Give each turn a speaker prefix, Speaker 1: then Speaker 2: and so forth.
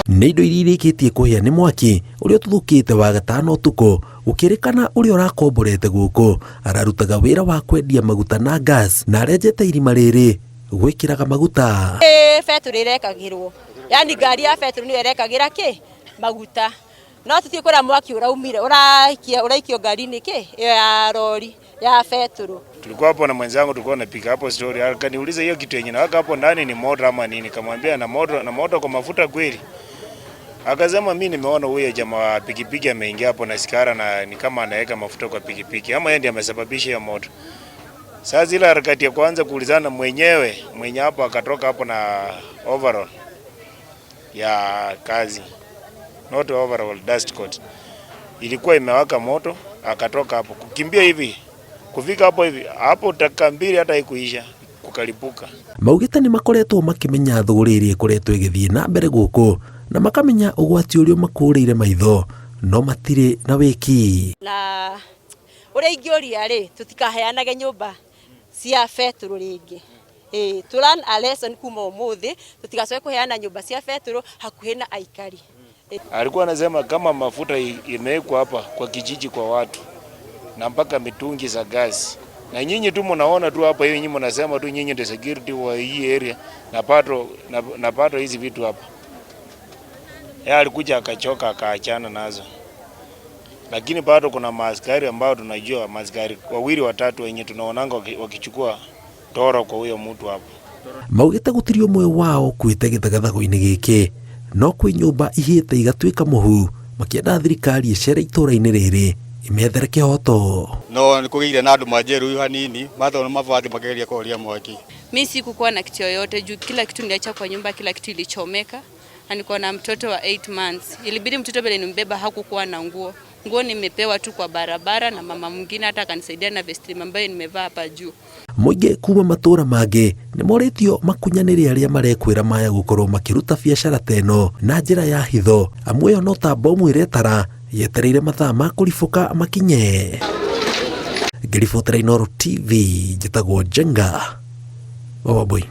Speaker 1: Nĩ indo iria irĩkĩtie kũhĩa nĩ mwaki ũrĩa ũtuthũkĩte Wagatano ũtukũ, gũkĩrĩkana ũrĩa ũrakomborete gũkũ ararutaga wĩra wa kwendia maguta na gas na arenjete irima rĩrĩ gwĩkĩraga maguta.
Speaker 2: Ĩ betũrũ ĩrekagĩrwo, yani ngari ya betũrũ nĩyo ĩrekagĩra kĩ maguta, no tũtiũĩ kũrĩa mwaki ũraumire, ũraikio ngari-inĩ kĩ ĩyo ya rori ya betũrũ.
Speaker 3: Tulikuwa hapo na mwenzangu, tulikuwa napiga hapo story, akaniuliza hiyo kitu yenye nawaka hapo ndani ni moto ama nini? Kamwambia na moto, na moto kwa mafuta kweli? Akasema mimi nimeona huyo jamaa wa pikipiki ameingia hapo na sigara na ni kama anaweka mafuta kwa pikipiki, ama yeye ndiye amesababisha hiyo moto. Sasa ile harakati ya kwanza kuulizana mwenyewe mwenye hapo akatoka hapo na overall ya kazi, not overall, dust coat ilikuwa imewaka moto, akatoka hapo kukimbia hivi kufika hapo hivi hapo dakika 2 hata haikuisha kukalipuka.
Speaker 1: Maugĩte nĩ makoretwo makĩmenya thũgũrĩ ĩrĩa ĩkoretwo ĩgĩthiĩ na mbere gũkũ na makamenya ũgwati ũrĩa ũmakũrĩire maitho, no matirĩ na wĩki.
Speaker 2: Na ũrĩa ingĩũria rĩ, tũtikaheanage nyũmba cia betũrũ rĩngĩ. Ĩĩ, to learn a lesson kuma ũmũthĩ, tũtigacoke kũheana nyũmba cia betũrũ hakuhĩ na aikari.
Speaker 3: Alikuwa anasema kama mafuta imewekwa hapa kwa kijiji kwa watu na mpaka mitungi za gasi, na nyinyi tu mnaona tu hapa hivi, nyinyi mnasema tu nyinyi ndio security wa hii area na pato hizi vitu hapa. Yeye alikuja akachoka akaachana nazo, lakini bado kuna maaskari ambao tunajua, maaskari wawili watatu wenye tunaonanga wakichukua toro kwa huyo mtu hapo.
Speaker 1: Maugĩte gũtirĩ ũmwe wao ũkuĩte gĩthagathago-inĩ gĩkĩ, no kwĩ nyũmba ihĩte igatuĩka mũhu, makĩenda thirikari ĩcere itũũra-inĩ rĩrĩ imethere kĩhoto.
Speaker 4: No nĩ kũgĩire na andũ majeruhi hanini mathona mabati mageria kũhoria mwaki.
Speaker 5: Mi sikukuwa na kitu yoyote juu kila kitu niliacha kwa nyumba, kila kitu ilichomeka na niko na mtoto wa 8 months. Ilibidi mtoto vile nimbeba hakukuwa na nguo. Nguo nimepewa tu kwa barabara na mama mwingine hata akanisaidia na vesti ambayo nimevaa hapa juu.
Speaker 1: Mũingĩ kuma matũũra mangĩ nĩ morĩtio makunyanĩre arĩa marekwĩra maya gũkorwo makĩruta biacara ta ĩno na njĩra ya hitho, amu ĩyo no ta bomu ĩretara yetereire mathaa ma kũribũka makinye. Ngĩribotera Inooro TV, njĩtagwo Njenga wa Wambui.